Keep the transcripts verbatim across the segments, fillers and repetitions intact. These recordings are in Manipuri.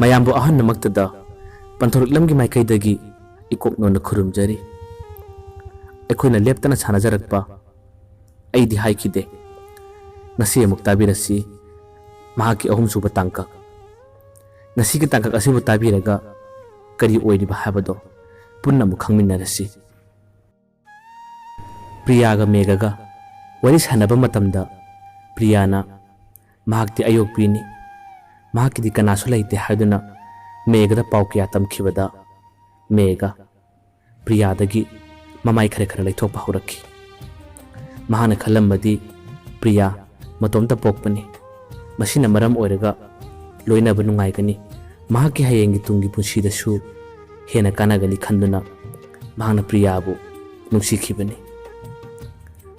ꯃꯌꯥꯝꯕꯨ ꯑꯍꯟꯅꯃꯛꯇꯗ ꯄꯟꯊꯧꯔꯛꯂꯝꯒꯤ ꯃꯥꯏꯀꯩꯗꯒꯤ ꯏꯀꯣꯛ ꯅꯣꯟꯅ ꯈꯨꯔꯨꯝꯖꯔꯤ꯫ ꯑꯩꯈꯣꯏꯅ ꯂꯦꯞꯇꯅ ꯁꯥꯟꯅꯖꯔꯛꯄ ꯑꯩꯗꯤ ꯍꯥꯏꯈꯤꯗꯦ꯫ ꯉꯁꯤ ꯑꯃꯨꯛ ꯇꯥꯕꯤꯔꯁꯤ, ꯃꯍꯥꯛꯀꯤ ꯑꯍꯨꯝꯁꯨꯕ ꯇꯥꯡꯀꯛ꯫ ꯉꯁꯤꯒꯤ ꯇꯥꯡꯀꯛ ꯑꯁꯤꯕꯨ ꯇꯥꯕꯤꯔꯒ ꯀꯔꯤ ꯑꯣꯏꯔꯤꯕ ꯍꯥꯏꯕꯗꯣ ꯄꯨꯟꯅ ꯑꯃꯨꯛ ꯈꯪꯃꯤꯟꯅꯔꯁꯤ꯫ ꯄ꯭ꯔꯤꯌꯥꯒ ꯃꯦꯘꯒ ꯋꯥꯔꯤ ꯁꯥꯟꯅꯕ ꯃꯇꯝꯗ ꯄ꯭ꯔꯤꯌꯥꯅ ꯃꯍꯥꯛꯇꯤ ꯑꯌꯣꯛꯄꯤꯅꯤ, ꯃꯍꯥꯛꯀꯤꯗꯤ ꯀꯅꯥꯁꯨ ꯂꯩꯇꯦ ꯍꯥꯏꯗꯨꯅ ꯃꯦꯘꯗ ꯄꯥꯎ ꯀꯌꯥ ꯇꯝꯈꯤꯕꯗ ꯃꯦꯘ ꯄ꯭ꯔꯤꯌꯥꯗꯒꯤ ꯃꯃꯥꯏ ꯈꯔ ꯈꯔ ꯂꯩꯊꯣꯛꯄ ꯍꯧꯔꯛꯈꯤ꯫ ꯃꯍꯥꯛꯅ ꯈꯜꯂꯝꯕꯗꯤ ꯄ꯭ꯔꯤꯌꯥ ꯃꯇꯣꯝꯇ ꯄꯣꯛꯄꯅꯤ, ꯃꯁꯤꯅ ꯃꯔꯝ ꯑꯣꯏꯔꯒ ꯂꯣꯏꯅꯕ ꯅꯨꯡꯉꯥꯏꯒꯅꯤ, ꯃꯍꯥꯛꯀꯤ ꯍꯌꯦꯡꯒꯤ ꯇꯨꯡꯒꯤ ꯄꯨꯟꯁꯤꯗꯁꯨ ꯍꯦꯟꯅ ꯀꯥꯟꯅꯒꯅꯤ ꯈꯟꯗꯨꯅ ꯃꯍꯥꯛꯅ ꯄ꯭ꯔꯤꯌꯥꯕꯨ ꯅꯨꯡꯁꯤꯈꯤꯕꯅꯤ꯫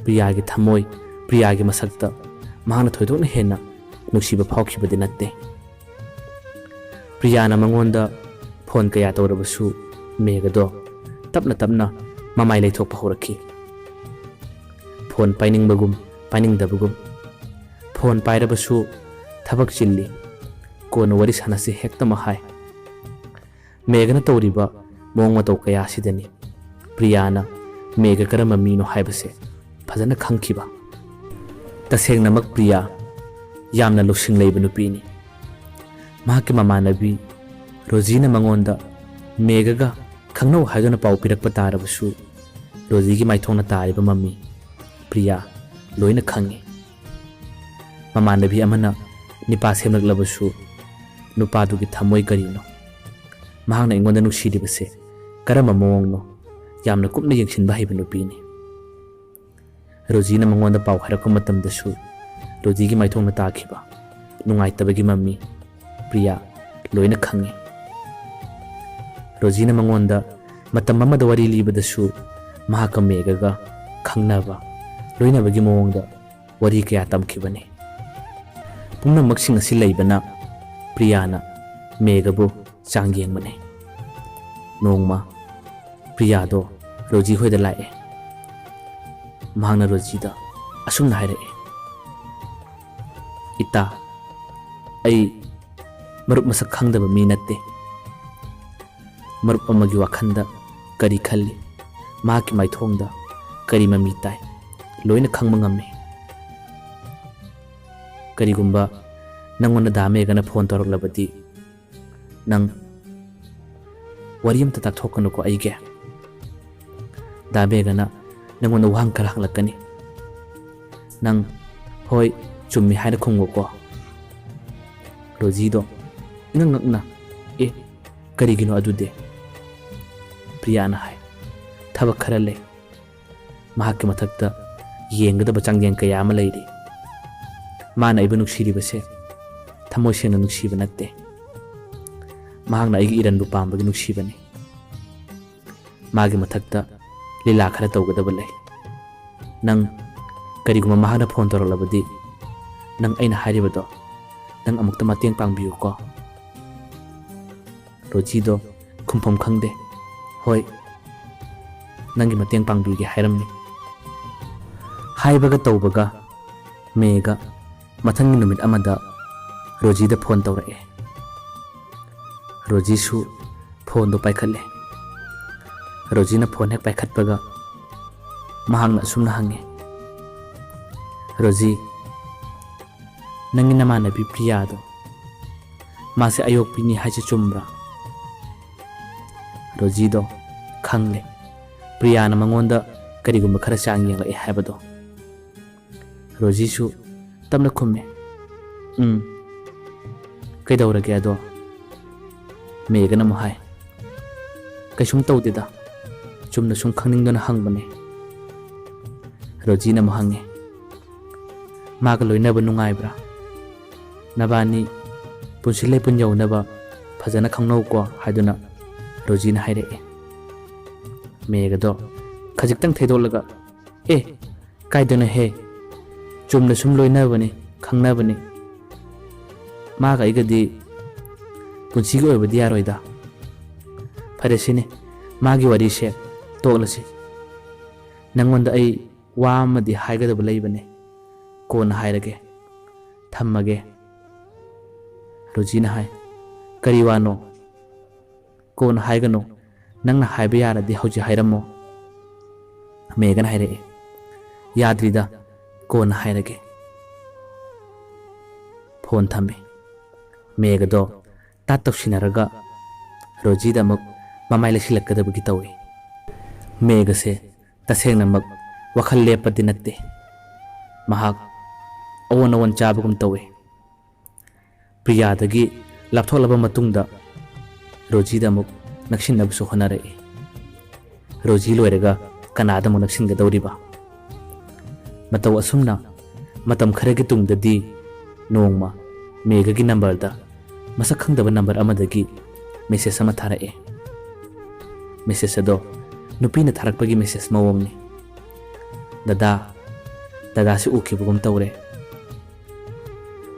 ꯄ꯭ꯔꯤꯌꯥꯒꯤ ꯊꯃꯣꯏ, ꯄ꯭ꯔꯤꯌꯥꯒꯤ ꯃꯁꯛꯇ ꯃꯍꯥꯛꯅ ꯊꯣꯏꯗꯣꯛꯅ ꯍꯦꯟꯅ ꯅꯨꯡꯁꯤꯕ ꯐꯥꯎꯈꯤꯕꯗꯤ ꯅꯠꯇꯦ꯫ ꯄ꯭ꯔꯤꯌꯥꯅ ꯃꯉꯣꯟꯗ ꯐꯣꯟ ꯀꯌꯥ ꯇꯧꯔꯕꯁꯨ ꯃꯦꯘꯗꯣ ꯇꯞꯅ ꯇꯞꯅ ꯃꯃꯥꯏ ꯂꯩꯊꯣꯛꯄ ꯍꯧꯔꯛꯈꯤ꯫ ꯐꯣꯟ ꯄꯥꯏꯅꯤꯡꯕꯒꯨꯝ ꯄꯥꯏꯅꯤꯡꯗꯕꯒꯨꯝ꯫ ꯐꯣꯟ ꯄꯥꯏꯔꯕꯁꯨ ꯊꯕꯛ ꯆꯤꯜꯂꯤ, ꯀꯣꯟꯅ ꯋꯥꯔꯤ ꯁꯥꯟꯅꯁꯤ ꯍꯦꯛꯇꯃꯛ ꯍꯥꯏ꯫ ꯃꯦꯘꯅ ꯇꯧꯔꯤꯕ ꯃꯑꯣꯡ ꯃꯇꯧ ꯀꯌꯥ ꯑꯁꯤꯗꯅꯤ ꯄ꯭ꯔꯤꯌꯥꯅ ꯃꯦꯘ ꯀꯔꯝꯕ ꯃꯤꯅꯣ ꯍꯥꯏꯕꯁꯦ ꯐꯖꯅ ꯈꯪꯈꯤꯕ꯫ ꯇꯁꯦꯡꯅꯃꯛ ꯄ꯭ꯔꯤꯌꯥ ꯌꯥꯝꯅ ꯂꯧꯁꯤꯡ ꯂꯩꯕ ꯅꯨꯄꯤꯅꯤ꯫ ꯃꯍꯥꯛꯀꯤ ꯃꯃꯥꯟꯅꯕꯤ ꯔꯣꯖꯤꯅ ꯃꯉꯣꯟꯗ ꯃꯦꯘꯒ ꯈꯪꯅꯧ ꯍꯥꯏꯗꯨꯅ ꯄꯥꯎ ꯄꯤꯔꯛꯄ ꯇꯥꯔꯕꯁꯨ, ꯔꯣꯖꯤꯒꯤ ꯃꯥꯏꯊꯣꯡꯅ ꯇꯥꯔꯤꯕ ꯃꯃꯤ ꯄ꯭ꯔꯤꯌꯥ ꯂꯣꯏꯅ ꯈꯪꯉꯤ꯫ ꯃꯃꯥꯟꯅꯕꯤ ꯑꯃꯅ ꯅꯤꯄꯥ ꯁꯦꯝꯂꯛꯂꯕꯁꯨ, ꯅꯨꯄꯥꯗꯨꯒꯤ ꯊꯃꯣꯏ ꯀꯔꯤꯅꯣ, ꯃꯍꯥꯛꯅ ꯑꯩꯉꯣꯟꯗ ꯅꯨꯡꯁꯤꯔꯤꯕꯁꯦ ꯀꯔꯝꯕ ꯃꯑꯣꯡꯅꯣ, ꯌꯥꯝꯅ ꯀꯨꯞꯅ ꯌꯦꯡꯁꯤꯟꯕ ꯍꯩꯕ ꯅꯨꯄꯤꯅꯤ꯫ ꯔꯣꯖꯤꯅ ꯃꯉꯣꯟꯗ ꯄꯥꯎ ꯍꯥꯏꯔꯛꯄ ꯃꯇꯝꯗꯁꯨ ꯔꯣꯖꯤꯒꯤ ꯃꯥꯏꯊꯣꯡꯗ ꯇꯥꯈꯤꯕ ꯅꯨꯡꯉꯥꯏꯇꯕꯒꯤ ꯃꯃꯤ ꯄ꯭ꯔꯤꯌꯥ ꯂꯣꯏꯅ ꯈꯪꯉꯤ꯫ ꯔꯣꯖꯤꯅ ꯃꯉꯣꯟꯗ ꯃꯇꯝ ꯑꯃꯗ ꯋꯥꯔꯤ ꯂꯤꯕꯗꯁꯨ ꯃꯍꯥꯛꯀ ꯃꯦꯘꯒ ꯈꯪꯅꯕ, ꯂꯣꯏꯅꯕꯒꯤ ꯃꯑꯣꯡꯗ ꯋꯥꯔꯤ ꯀꯌꯥ ꯇꯝꯈꯤꯕꯅꯤ꯫ ꯄꯨꯝꯅꯃꯛꯁꯤꯡ ꯑꯁꯤ ꯂꯩꯕꯅ ꯄ꯭ꯔꯤꯌꯥꯅ ꯃꯦꯘꯕꯨ ꯆꯥꯡ ꯌꯦꯡꯕꯅꯤ꯫ ꯅꯣꯡꯃ ꯄ꯭ꯔꯤꯌꯥꯗꯣ ꯔꯣꯖꯤ ꯍꯣꯏꯗ ꯂꯥꯛꯑꯦ꯫ ꯃꯍꯥꯛꯅ ꯔꯣꯖꯤꯗ ꯑꯁꯨꯝꯅ ꯍꯥꯏꯔꯛꯑꯦ, "ꯏꯇꯥ, ꯑꯩ ꯃꯔꯨꯞ ꯃꯁꯛ ꯈꯪꯗꯕ ꯃꯤ ꯅꯠꯇꯦ꯫ ꯃꯔꯨꯞ ꯑꯃꯒꯤ ꯋꯥꯈꯜꯗ ꯀꯔꯤ ꯈꯜꯂꯤ, ꯃꯍꯥꯛꯀꯤ ꯃꯥꯏꯊꯣꯡꯗ ꯀꯔꯤ ꯃꯃꯤ ꯇꯥꯏ, ꯂꯣꯏꯅ ꯈꯪꯕ ꯉꯝꯃꯤ꯫ ꯀꯔꯤꯒꯨꯝꯕ ꯅꯪꯉꯣꯟꯗ ꯗꯥ ꯃꯦꯒꯅ ꯐꯣꯟ ꯇꯧꯔꯛꯂꯕꯗꯤ, ꯅꯪ ꯋꯥꯔꯤ ꯑꯝꯇ ꯇꯥꯛꯊꯣꯛꯀꯅꯨꯀꯣ ꯑꯩꯒꯤ꯫ ꯗꯥ ꯃꯦꯒꯅ ꯅꯪꯉꯣꯟꯗ ꯋꯥꯍꯪ ꯈꯔ ꯍꯪꯂꯛꯀꯅꯤ꯫ ꯅꯪ "ꯍꯣꯏ, ꯆꯨꯝꯃꯤ" ꯍꯥꯏꯅ ꯈꯨꯝꯃꯨꯀꯣ꯫ ꯔꯣꯖꯤꯗꯣ ꯏꯉꯛ ꯉꯛꯅ, "ꯑꯦ, ꯀꯔꯤꯒꯤꯅꯣ ꯑꯗꯨꯗꯤ?" ꯄ꯭ꯔꯤꯌꯥꯅ ꯍꯥꯏ, "ꯊꯕꯛ ꯈꯔ ꯂꯩ꯫ ꯃꯍꯥꯛꯀꯤ ꯃꯊꯛꯇ ꯌꯦꯡꯒꯗꯕ ꯆꯥꯡꯌꯦꯡ ꯀꯌꯥ ꯑꯃ ꯂꯩꯔꯤ꯫ ꯃꯥꯅ ꯑꯩꯕꯨ ꯅꯨꯡꯁꯤꯔꯤꯕꯁꯦ ꯊꯃꯣꯏ ꯁꯦꯡꯅ ꯅꯨꯡꯁꯤꯕ ꯅꯠꯇꯦ꯫ ꯃꯍꯥꯛꯅ ꯑꯩꯒꯤ ꯏꯔꯟꯕꯨ ꯄꯥꯝꯕꯒꯤ ꯅꯨꯡꯁꯤꯕꯅꯤ꯫ ꯃꯥꯒꯤ ꯃꯊꯛꯇ ꯂꯤꯂꯥ ꯈꯔ ꯇꯧꯒꯗꯕ ꯂꯩ꯫ ꯅꯪ ꯀꯔꯤꯒꯨꯝꯕ ꯃꯍꯥꯛꯅ ꯐꯣꯟ ꯇꯧꯔꯛꯂꯕꯗꯤ, ꯅꯪ ꯑꯩꯅ ꯍꯥꯏꯔꯤꯕꯗꯣ ꯅꯪ ꯑꯃꯨꯛꯇ ꯃꯇꯦꯡ ꯄꯥꯡꯕꯤꯌꯨꯀꯣ꯫" ꯔꯣꯖꯤꯗꯣ ꯈꯨꯝꯐꯝ ꯈꯪꯗꯦ꯫ "ꯍꯣꯏ, ꯅꯪꯒꯤ ꯃꯇꯦꯡ ꯄꯥꯡꯕꯤꯒꯦ" ꯍꯥꯏꯔꯝꯃꯤ꯫ ꯍꯥꯏꯕꯒ ꯇꯧꯕꯒ ꯃꯦꯒ ꯃꯊꯪꯒꯤ ꯅꯨꯃꯤꯠ ꯑꯃꯗ ꯔꯣꯖꯤꯗ ꯐꯣꯟ ꯇꯧꯔꯛꯑꯦ꯫ ꯔꯣꯖꯤꯁꯨ ꯐꯣꯟꯗꯣ ꯄꯥꯏꯈꯠꯂꯦ꯫ ꯔꯣꯖꯤꯅ ꯐꯣꯟ ꯍꯦꯛ ꯄꯥꯏꯈꯠꯄꯒ ꯃꯍꯥꯛꯅ ꯑꯁꯨꯝꯅ ꯍꯪꯉꯦ, "ꯔꯣꯖꯤ, ꯅꯪꯒꯤ ꯅꯃꯥꯟꯅꯕꯤ ꯄ꯭ꯔꯤꯌꯥꯗꯣ, ꯃꯥꯁꯦ ꯑꯌꯣꯛꯄꯤꯅꯤ ꯍꯥꯏꯁꯦ ꯆꯨꯝꯕ꯭ꯔꯥ?" ꯔꯣꯖꯤꯗꯣ ꯈꯪꯂꯦ, ꯄ꯭ꯔꯤꯌꯥꯅ ꯃꯉꯣꯟꯗ ꯀꯔꯤꯒꯨꯝꯕ ꯈꯔ ꯆꯥꯡ ꯌꯦꯡꯂꯛꯑꯦ ꯍꯥꯏꯕꯗꯣ꯫ ꯔꯣꯖꯤꯁꯨ ꯇꯞꯅ ꯈꯨꯝꯃꯦ, "ꯎꯝ, ꯀꯩꯗꯧꯔꯒꯦ ꯑꯗꯣ?" ꯃꯦꯒꯅ ꯑꯃꯨꯛ ꯍꯥꯏ, "ꯀꯩꯁꯨꯝ ꯇꯧꯗꯦꯗ, ꯆꯨꯝꯅ ꯁꯨꯝ ꯈꯪꯅꯤꯡꯗꯨꯅ ꯍꯪꯕꯅꯦ꯫" ꯔꯣꯖꯤꯅ ꯑꯃꯨꯛ ꯍꯪꯉꯦ, "ꯃꯥꯒ ꯂꯣꯏꯅꯕ ꯅꯨꯡꯉꯥꯏꯕ꯭ꯔꯥ? ꯅꯕꯥꯅꯤ ꯄꯨꯟꯁꯤ ꯂꯩꯄꯨꯟ ꯌꯧꯅꯕ ꯐꯖꯅ ꯈꯪꯅꯧꯀꯣ" ꯍꯥꯏꯗꯨꯅ ꯔꯣꯖꯤꯅ ꯍꯥꯏꯔꯛꯑꯦ꯫ ꯃꯦꯒꯗꯣ ꯈꯖꯤꯛꯇꯪ ꯊꯩꯗꯣꯛꯂꯒ, "ꯑꯦ, ꯀꯥꯏꯗꯅꯣꯍꯦ? ꯆꯨꯝꯅ ꯁꯨꯝ ꯂꯣꯏꯅꯕꯅꯤ, ꯈꯪꯅꯕꯅꯤ꯫ ꯃꯥꯒ ꯑꯩꯒꯗꯤ ꯄꯨꯟꯁꯤꯒꯤ ꯑꯣꯏꯕꯗꯤ ꯌꯥꯔꯣꯏꯗ꯫ ꯐꯔꯦꯁꯤꯅꯦ, ꯃꯥꯒꯤ ꯋꯥꯔꯤꯁꯦ ꯇꯣꯛꯂꯁꯤ꯫ ꯅꯪꯉꯣꯟꯗ ꯑꯩ ꯋꯥ ꯑꯃꯗꯤ ꯍꯥꯏꯒꯗꯕ ꯂꯩꯕꯅꯦ꯫ ꯀꯣꯟꯅ ꯍꯥꯏꯔꯒꯦ꯫ ꯊꯝꯃꯒꯦ꯫" ꯔꯣꯖꯤꯅ ꯍꯥꯏ, "ꯀꯔꯤ ꯋꯥꯅꯣ?" "ꯀꯣꯟꯅ ꯍꯥꯏꯒꯅꯨ, ꯅꯪꯅ ꯍꯥꯏꯕ ꯌꯥꯔꯗꯤ ꯍꯧꯖꯤꯛ ꯍꯥꯏꯔꯝꯃꯣ꯫" ꯃꯦꯘꯅ ꯍꯥꯏꯔꯛꯑꯦ꯫ "ꯌꯥꯗ꯭ꯔꯤꯗ, ꯀꯣꯟꯅ ꯍꯥꯏꯔꯒꯦ꯫" ꯐꯣꯟ ꯊꯝꯃꯦ꯫ ꯃꯦꯘꯗꯣ ꯇꯥꯠ ꯇꯧꯁꯤꯟꯅꯔꯒ ꯔꯣꯖꯤꯗ ꯑꯃꯨꯛ ꯃꯃꯥꯏ ꯂꯩꯁꯤꯜꯂꯛꯀꯗꯕꯒꯤ ꯇꯧꯏ꯫ ꯃꯦꯘꯁꯦ ꯇꯁꯦꯡꯅꯃꯛ ꯋꯥꯈꯜ ꯂꯦꯞꯄꯗꯤ ꯅꯠꯇꯦ꯫ ꯃꯍꯥꯛ ꯑꯑꯣꯟ ꯑꯑꯣꯟ ꯆꯥꯕꯒꯨꯝ ꯇꯧꯏ꯫ ꯄ꯭ꯔꯤꯌꯥꯗꯒꯤ ꯂꯥꯞꯊꯣꯛꯂꯕ ꯃꯇꯨꯡꯗ ꯔꯣꯖꯤꯗ ꯑꯃꯨꯛ ꯅꯛꯁꯤꯟꯅꯕꯁꯨ ꯍꯣꯠꯅꯔꯛꯏ꯫ ꯔꯣꯖꯤ ꯂꯣꯏꯔꯒ ꯀꯅꯥꯗ ꯑꯃꯨꯛ ꯅꯛꯁꯤꯟꯒꯗꯧꯔꯤꯕ? ꯃꯇꯧ ꯑꯁꯨꯝꯅ ꯃꯇꯝ ꯈꯔꯒꯤ ꯇꯨꯡꯗꯗꯤ ꯅꯣꯡꯃ ꯃꯦꯘꯒꯤ ꯅꯝꯕꯔꯗ ꯃꯁꯛ ꯈꯪꯗꯕ ꯅꯝꯕꯔ ꯑꯃꯗꯒꯤ ꯃꯦꯁꯦꯖ ꯑꯃ ꯊꯥꯔꯛꯑꯦ꯫ ꯃꯦꯁꯦꯖ ꯑꯗꯣ ꯅꯨꯄꯤꯅ ꯊꯥꯔꯛꯄꯒꯤ ꯃꯦꯁꯦꯖ ꯃꯑꯣꯡꯅꯤ꯫ "ꯗꯗꯥ, ꯗꯗꯥꯁꯤ ꯎꯈꯤꯕꯒꯨꯝ ꯇꯧꯔꯦ꯫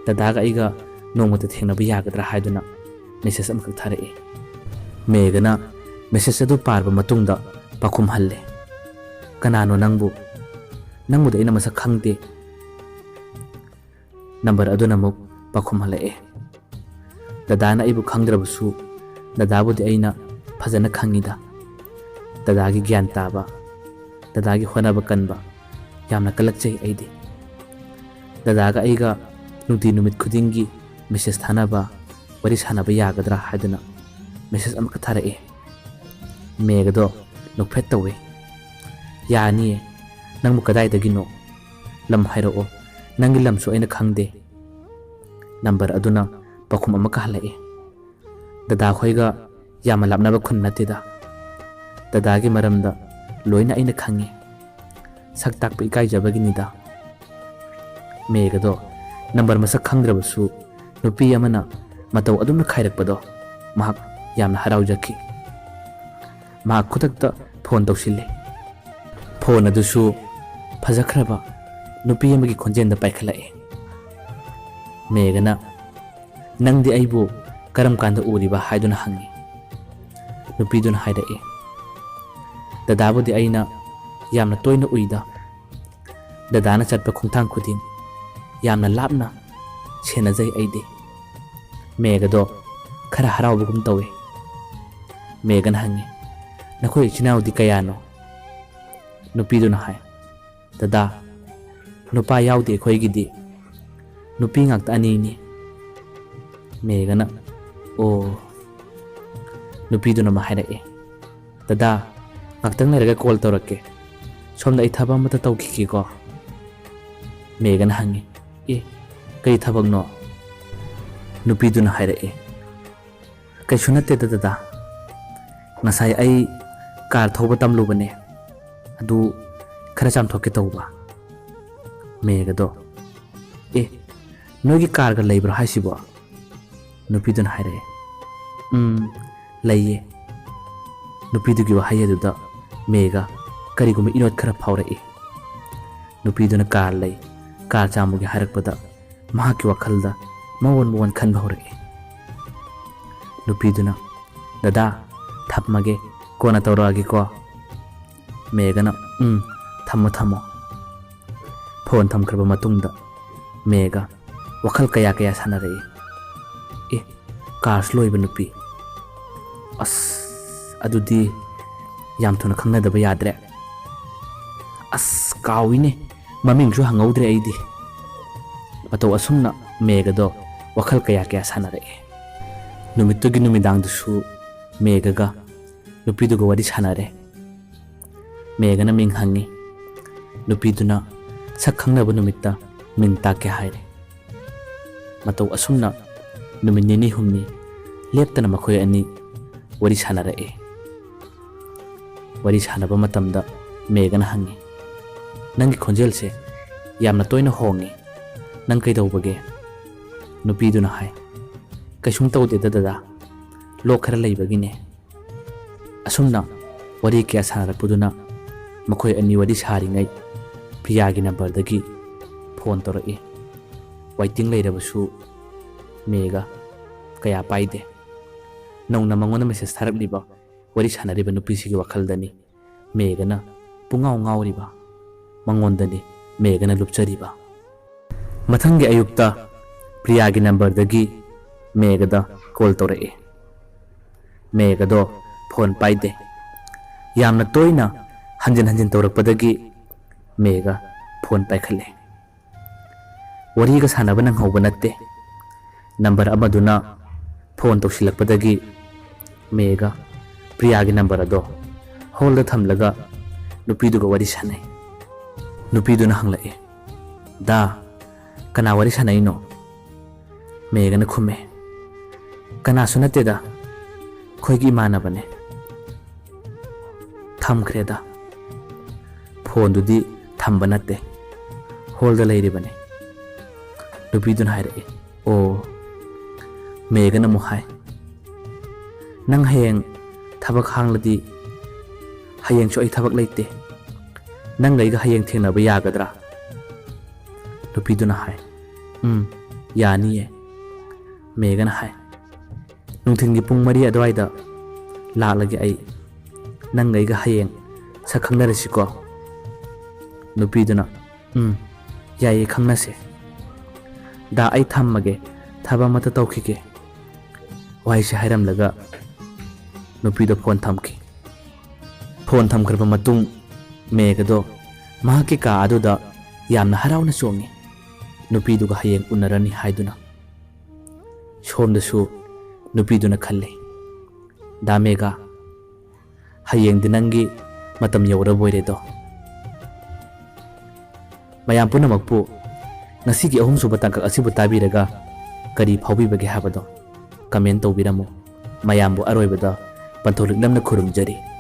ꯗꯗꯥꯒ ꯑꯩꯒ ꯅꯣꯡꯃꯇ ꯊꯦꯡꯅꯕ ꯌꯥꯒꯗ꯭ꯔꯥ?" ꯍꯥꯏꯗꯨꯅ ꯃꯦꯁꯦꯖ ꯑꯃꯈꯛ ꯊꯥꯔꯛꯑꯦ꯫ ꯃꯦꯘꯅ ꯃꯦꯁꯦꯖ ꯑꯗꯨ ꯄꯥꯔꯕ ꯃꯇꯨꯡꯗ ꯄꯥꯎꯈꯨꯝ ꯍꯜꯂꯦ꯫ "ꯀꯅꯥꯅꯣ ꯅꯪꯕꯨ? ꯅꯪꯕꯨꯗꯤ ꯑꯩꯅ ꯃꯁꯛ ꯈꯪꯗꯦ꯫" ꯅꯝꯕꯔ ꯑꯗꯨꯅ ꯑꯃꯨꯛ ꯄꯥꯎꯈꯨꯝ ꯍꯜꯂꯛꯑꯦ꯫ "ꯗꯗꯥꯅ ꯑꯩꯕꯨ ꯈꯪꯗ꯭ꯔꯕꯁꯨ, ꯗꯗꯥꯕꯨꯗꯤ ꯑꯩꯅ ꯐꯖꯅ ꯈꯪꯉꯤꯗ꯫ ꯗꯗꯥꯒꯤ ꯒ꯭ꯌꯥꯟ ꯇꯥꯕ, ꯗꯗꯥꯒꯤ ꯍꯣꯠꯅꯕ ꯀꯟꯕ, ꯌꯥꯝꯅ ꯀꯜꯂꯛꯆꯩ ꯑꯩꯗꯤ꯫ ꯗꯗꯥꯒ ꯑꯩꯒ ꯅꯨꯡꯇꯤ ꯅꯨꯃꯤꯠ ꯈꯨꯗꯤꯡꯒꯤ ꯃꯦꯁꯦꯖ ꯊꯥꯅꯕ, ꯋꯥꯔꯤ ꯁꯥꯟꯅꯕ ꯌꯥꯒꯗ꯭ꯔꯥ?" ꯍꯥꯏꯗꯨꯅ ꯃꯦꯁꯦꯖ ꯑꯃꯈꯛ ꯊꯥꯔꯛꯑꯦ꯫ ꯃꯦꯘꯗꯣ ꯅꯣꯛꯐꯦꯠ ꯇꯧꯋꯦ꯫ "ꯌꯥꯅꯤꯌꯦ, ꯅꯪꯕꯨ ꯀꯗꯥꯏꯗꯒꯤꯅꯣ? ꯂꯝ ꯍꯥꯏꯔꯛꯑꯣ, ꯅꯪꯒꯤ ꯂꯝꯁꯨ ꯑꯩꯅ ꯈꯪꯗꯦ꯫" ꯅꯝꯕꯔ ꯑꯗꯨꯅ ꯄꯥꯎꯈꯨꯝ ꯑꯃꯒ ꯍꯜꯂꯛꯑꯦ꯫ "ꯗꯗꯥ ꯈꯣꯏꯒ ꯌꯥꯝꯅ ꯂꯥꯞꯅꯕ ꯈꯨꯟ ꯅꯠꯇꯦꯗ꯫ ꯗꯗꯥꯒꯤ ꯃꯔꯝꯗ ꯂꯣꯏꯅ ꯑꯩꯅ ꯈꯪꯉꯤ꯫ ꯁꯛ ꯇꯥꯛꯄ ꯏꯀꯥꯏꯖꯕꯒꯤꯅꯤꯗ꯫" ꯃꯦꯘꯗꯣ ꯅꯝꯕꯔ ꯃꯁꯛ ꯈꯪꯗ꯭ꯔꯕꯁꯨ ꯅꯨꯄꯤ ꯑꯃꯅ ꯃꯇꯧ ꯑꯗꯨꯝꯅ ꯈꯥꯏꯔꯛꯄꯗꯣ ꯃꯍꯥꯛ ꯌꯥꯝꯅ ꯍꯔꯥꯎꯖꯈꯤ꯫ ꯃꯍꯥꯛ ꯈꯨꯗꯛꯇ ꯐꯣꯟ ꯇꯧꯁꯤꯜꯂꯦ꯫ ꯐꯣꯟ ꯑꯗꯨꯁꯨ ꯐꯖꯈ꯭ꯔꯕ ꯅꯨꯄꯤ ꯑꯃꯒꯤ ꯈꯣꯟꯖꯦꯜꯗ ꯄꯥꯏꯈꯠꯂꯛꯑꯦ꯫ ꯃꯦꯘꯅ, "ꯅꯪꯗꯤ ꯑꯩꯕꯨ ꯀꯔꯝ ꯀꯥꯟꯗ ꯎꯔꯤꯕ?" ꯍꯥꯏꯗꯨꯅ ꯍꯪꯉꯤ꯫ ꯅꯨꯄꯤꯗꯨꯅ ꯍꯥꯏꯔꯛꯏ, "ꯗꯗꯥꯕꯨꯗꯤ ꯑꯩꯅ ꯌꯥꯝꯅ ꯇꯣꯏꯅ ꯎꯏꯗ꯫ ꯗꯗꯥꯅ ꯆꯠꯄ ꯈꯣꯡꯊꯥꯡ ꯈꯨꯗꯤꯡ ꯌꯥꯝꯅ ꯂꯥꯞꯅ ꯁꯦꯟꯅꯖꯩ ꯑꯩꯗꯤ꯫" ꯃꯦꯘꯗꯣ ꯈꯔ ꯍꯔꯥꯎꯕꯒꯨꯝ ꯇꯧꯏ꯫ ꯃꯦꯒꯅ ꯍꯪꯉꯤ, "ꯅꯈꯣꯏ ꯏꯆꯤꯟ ꯏꯅꯥꯎꯗꯤ ꯀꯌꯥꯅꯣ?" ꯅꯨꯄꯤꯗꯨꯅ ꯍꯥꯏ, "ꯗꯗꯥ, ꯅꯨꯄꯥ ꯌꯥꯎꯗꯦ ꯑꯩꯈꯣꯏꯒꯤꯗꯤ, ꯅꯨꯄꯤ ꯉꯥꯛꯇ ꯑꯅꯤꯅꯤ꯫" ꯃꯦꯒꯅ, "ꯑꯣ꯫" ꯅꯨꯄꯤꯗꯨꯅ ꯑꯃ ꯍꯥꯏꯔꯛꯑꯦ, "ꯗꯗꯥ, ꯉꯥꯛꯇꯪ ꯂꯩꯔꯒ ꯀꯣꯜ ꯇꯧꯔꯛꯀꯦ, ꯁꯣꯝꯗ ꯑꯩ ꯊꯕꯛ ꯑꯃꯇ ꯇꯧꯈꯤꯒꯦꯀꯣ꯫" ꯃꯦꯒꯅ ꯍꯪꯉꯤ, "ꯑꯦ, ꯀꯔꯤ ꯊꯕꯛꯅꯣ?" ꯅꯨꯄꯤꯗꯨꯅ ꯍꯥꯏꯔꯛꯑꯦ, "ꯀꯩꯁꯨ ꯅꯠꯇꯦꯗ ꯗꯗꯥ, ꯉꯁꯥꯏ ꯑꯩ ꯀꯥꯔ ꯊꯧꯕ ꯇꯝꯂꯨꯕꯅꯦ, ꯑꯗꯨ ꯈꯔ ꯆꯥꯝꯊꯣꯛꯀꯦ ꯇꯧꯕ꯫" ꯃꯦꯒꯗꯣ, "ꯑꯦ, ꯅꯣꯏꯒꯤ ꯀꯥꯔꯒ ꯂꯩꯕ꯭ꯔꯣ ꯍꯥꯏꯁꯤꯕꯣ?" ꯅꯨꯄꯤꯗꯨꯅ ꯍꯥꯏꯔꯛꯑꯦ, "ꯎꯝ, ꯂꯩꯌꯦ꯫" ꯅꯨꯄꯤꯗꯨꯒꯤ ꯋꯥꯍꯩ ꯑꯗꯨꯗ ꯃꯦꯒ ꯀꯔꯤꯒꯨꯝꯕ ꯏꯅꯣꯠ ꯈꯔ ꯐꯥꯎꯔꯛꯏ꯫ ꯅꯨꯄꯤꯗꯨꯅ ꯀꯥꯔ ꯂꯩ, ꯀꯥꯔ ꯆꯥꯝꯃꯨꯒꯦ ꯍꯥꯏꯔꯛꯄꯗ ꯃꯍꯥꯛꯀꯤ ꯋꯥꯈꯜꯗ ꯃꯑꯣꯟ ꯃꯑꯣꯟ ꯈꯟꯕ ꯍꯧꯔꯛꯏ꯫ ꯅꯨꯄꯤꯗꯨꯅ, "ꯗꯗꯥ, ꯊꯝꯃꯒꯦ, ꯀꯣꯟꯅ ꯇꯧꯔꯛꯑꯒꯦꯀꯣ꯫" ꯃꯦꯒꯅ, "ꯎꯝ, ꯊꯝꯃꯣ, ꯊꯝꯃꯣ꯫" ꯐꯣꯟ ꯊꯝꯈ꯭ꯔꯕ ꯃꯇꯨꯡꯗ ꯃꯦꯒ ꯋꯥꯈꯜ ꯀꯌꯥ ꯀꯌꯥ ꯁꯥꯟꯅꯔꯛꯏ꯫ ꯑꯦ, ꯀꯥꯔꯁ ꯂꯣꯏꯕ ꯅꯨꯄꯤ꯫ ꯑꯁ, ꯑꯗꯨꯗꯤ ꯌꯥꯝ ꯊꯨꯅ ꯈꯪꯅꯗꯕ ꯌꯥꯗ꯭ꯔꯦ꯫ ꯑꯁ, ꯀꯥꯎꯏꯅꯦ, ꯃꯃꯤꯡꯁꯨ ꯍꯪꯍꯧꯗ꯭ꯔꯦ ꯑꯩꯗꯤ꯫ ꯃꯇꯧ ꯑꯁꯨꯝꯅ ꯃꯦꯒꯗꯣ ꯋꯥꯈꯜ ꯀꯌꯥ ꯀꯌꯥ ꯁꯥꯟꯅꯔꯛꯑꯦ꯫ ꯅꯨꯃꯤꯠꯇꯨꯒꯤ ꯅꯨꯃꯤꯗꯥꯡꯗꯨꯁꯨ ꯃꯦꯒꯒ ꯅꯨꯄꯤꯗꯨꯒ ꯋꯥꯔꯤ ꯁꯥꯟꯅꯔꯦ꯫ ꯃꯦꯒꯅ ꯃꯤꯡ ꯍꯪꯉꯤ꯫ ꯅꯨꯄꯤꯗꯨꯅ ꯁꯛ ꯈꯪꯅꯕ ꯅꯨꯃꯤꯠꯇ ꯃꯤꯡ ꯇꯥꯛꯀꯦ ꯍꯥꯏꯔꯦ꯫ ꯃꯇꯧ ꯑꯁꯨꯝꯅ ꯅꯨꯃꯤꯠ ꯅꯤꯅꯤ ꯍꯨꯝꯅꯤ ꯂꯦꯞꯇꯅ ꯃꯈꯣꯏ ꯑꯅꯤ ꯋꯥꯔꯤ ꯁꯥꯟꯅꯔꯛꯏ꯫ ꯋꯥꯔꯤ ꯁꯥꯟꯅꯕ ꯃꯇꯝꯗ ꯃꯦꯒꯅ ꯍꯪꯉꯤ, "ꯅꯪꯒꯤ ꯈꯣꯟꯖꯦꯜꯁꯦ ꯌꯥꯝꯅ ꯇꯣꯏꯅ ꯍꯣꯡꯉꯤ, ꯅꯪ ꯀꯩꯗꯧꯕꯒꯦ?" ꯅꯨꯄꯤꯗꯨꯅ ꯍꯥꯏ, "ꯀꯩꯁꯨꯝ ꯇꯧꯗꯦꯗ ꯗꯗꯥ, ꯂꯣꯛ ꯈꯔ ꯂꯩꯕꯒꯤꯅꯦ꯫" ꯑꯁꯨꯝꯅ ꯋꯥꯔꯤ ꯀꯌꯥ ꯁꯥꯟꯅꯔꯛꯄꯗꯨꯅ ꯃꯈꯣꯏ ꯑꯅꯤ ꯋꯥꯔꯤ ꯁꯥꯔꯤꯉꯩ ꯄ꯭ꯔꯤꯌꯥꯒꯤ ꯅꯝꯕꯔꯗꯒꯤ ꯐꯣꯟ ꯇꯧꯔꯛꯏ꯫ ꯋꯥꯏꯇꯤꯡ ꯂꯩꯔꯕꯁꯨ ꯃꯦꯒ ꯀꯌꯥ ꯄꯥꯏꯗꯦ꯫ ꯅꯧꯅ ꯃꯉꯣꯟꯗ ꯃꯦꯁꯦꯖ ꯊꯥꯔꯛꯂꯤꯕ ꯋꯥꯔꯤ ꯁꯥꯟꯅꯔꯤꯕ ꯅꯨꯄꯤꯁꯤꯒꯤ ꯋꯥꯈꯜꯗꯅꯤ ꯃꯦꯒꯅ ꯄꯨꯡꯉꯥꯎ ꯉꯥꯎꯔꯤꯕ, ꯃꯉꯣꯟꯗꯅꯤ ꯃꯦꯒꯅ ꯂꯨꯞꯆꯔꯤꯕ꯫ ꯃꯊꯪꯒꯤ ꯑꯌꯨꯛꯇ ꯄ꯭ꯔꯤꯌꯥꯒꯤ ꯅꯝꯕꯔꯗꯒꯤ ꯃꯦꯒꯗ ꯀꯣꯜ ꯇꯧꯔꯛꯏ꯫ ꯃꯦꯒꯗꯣ ꯐꯣꯟ ꯄꯥꯏꯗꯦ꯫ ꯌꯥꯝꯅ ꯇꯣꯏꯅ ꯍꯟꯖꯤꯟ ꯍꯟꯖꯤꯟ ꯇꯧꯔꯛꯄꯗꯒꯤ ꯃꯦꯒ ꯐꯣꯟ ꯄꯥꯏꯈꯠꯂꯦ꯫ ꯋꯥꯔꯤꯒ ꯁꯥꯟꯅꯕ ꯅꯪꯍꯧꯕ ꯅꯠꯇꯦ꯫ ꯅꯝꯕꯔ ꯑꯃꯗꯨꯅ ꯐꯣꯟ ꯇꯧꯁꯤꯜꯂꯛꯄꯗꯒꯤ ꯃꯦꯒ ꯄ꯭ꯔꯤꯌꯥꯒꯤ ꯅꯝꯕꯔ ꯑꯗꯣ ꯍꯣꯜꯗ ꯊꯝꯂꯒ ꯅꯨꯄꯤꯗꯨꯒ ꯋꯥꯔꯤ ꯁꯥꯟꯅꯩ꯫ ꯅꯨꯄꯤꯗꯨꯅ ꯍꯪꯂꯛꯏ, "ꯗꯥ, ꯀꯅꯥ ꯋꯥꯔꯤ ꯁꯥꯟꯅꯩꯅꯣ?" ꯃꯦꯒꯅ ꯈꯨꯝꯃꯦ, "ꯀꯅꯥꯁꯨ ꯅꯠꯇꯦꯗ, ꯑꯩꯈꯣꯏꯒꯤ ꯏꯃꯥꯟꯅꯕꯅꯦ꯫" ꯊꯝꯈ꯭ꯔꯦꯗ꯫ ꯐꯣꯟꯗꯨꯗꯤ ꯊꯝꯕ ꯅꯠꯇꯦ, ꯍꯣꯜꯗ ꯂꯩꯔꯤꯕꯅꯤ꯫ ꯅꯨꯄꯤꯗꯨꯅ ꯍꯥꯏꯔꯛꯏ, "ꯑꯣ꯫" ꯃꯦꯒꯅ ꯑꯃꯨꯛ ꯍꯥꯏ, "ꯅꯪ ꯍꯌꯦꯡ ꯊꯕꯛ ꯍꯥꯡꯂꯗꯤ, ꯍꯌꯦꯡꯁꯨ ꯑꯩ ꯊꯕꯛ ꯂꯩꯇꯦ, ꯅꯪꯒ ꯑꯩꯒ ꯍꯌꯦꯡ ꯊꯦꯡꯅꯕ ꯌꯥꯒꯗ꯭ꯔꯥ?" ꯅꯨꯄꯤꯗꯨꯅ ꯍꯥꯏ, "ꯎꯝ, ꯌꯥꯅꯤꯌꯦ꯫" ꯃꯦꯒꯅ ꯍꯥꯏ, "ꯅꯨꯡꯊꯤꯜꯒꯤ ꯄꯨꯡ ꯃꯔꯤ ꯑꯗꯨꯋꯥꯏꯗ ꯂꯥꯛꯂꯒꯦ ꯑꯩ꯫ ꯅꯪꯒ ꯑꯩꯒ ꯍꯌꯦꯡ ꯁꯛ ꯈꯪꯅꯔꯁꯤꯀꯣ?" ꯅꯨꯄꯤꯗꯨꯅ, "ꯎꯝ, ꯌꯥꯏꯌꯦ, ꯈꯪꯅꯁꯦ꯫ ꯗꯥ, ꯑꯩ ꯊꯝꯃꯒꯦ, ꯊꯕꯛ ꯑꯃꯇ ꯇꯧꯈꯤꯒꯦ꯫" ꯋꯥꯍꯩꯁꯦ ꯍꯥꯏꯔꯝꯂꯒ ꯅꯨꯄꯤꯗꯣ ꯐꯣꯟ ꯊꯝꯈꯤ꯫ ꯐꯣꯟ ꯊꯝꯈ꯭ꯔꯕ ꯃꯇꯨꯡ ꯃꯦꯒꯗꯣ ꯃꯍꯥꯛꯀꯤ ꯀꯥ ꯑꯗꯨꯗ ꯌꯥꯝꯅ ꯍꯔꯥꯎꯅ ꯆꯣꯡꯉꯤ, ꯅꯨꯄꯤꯗꯨꯒ ꯍꯌꯦꯡ ꯎꯅꯔꯅꯤ ꯍꯥꯏꯗꯨꯅ꯫ ꯁꯣꯝꯗꯁꯨ ꯅꯨꯄꯤꯗꯨꯅ ꯈꯜꯂꯤ, "ꯗꯥ ꯃꯦꯒꯥ, ꯍꯌꯦꯡꯗꯤ ꯅꯪꯒꯤ ꯃꯇꯝ ꯌꯧꯔꯕꯣꯏꯔꯦꯗꯣ꯫" ꯃꯌꯥꯝ ꯄꯨꯝꯅꯃꯛꯄꯨ ꯉꯁꯤꯒꯤ ꯑꯍꯨꯝꯁꯨꯕ ꯇꯥꯡꯀꯛ ꯑꯁꯤꯕꯨ ꯇꯥꯕꯤꯔꯒ ꯀꯔꯤ ꯐꯥꯎꯕꯤꯕꯒꯦ ꯍꯥꯏꯕꯗꯣ ꯀꯃꯦꯟ ꯇꯧꯕꯤꯔꯝꯃꯨ꯫ ꯃꯌꯥꯝꯕꯨ ꯑꯔꯣꯏꯕꯗ ꯄꯟꯊꯧ ꯂꯤꯛꯂꯝꯅ ꯈꯨꯔꯨꯝꯖꯔꯤ꯫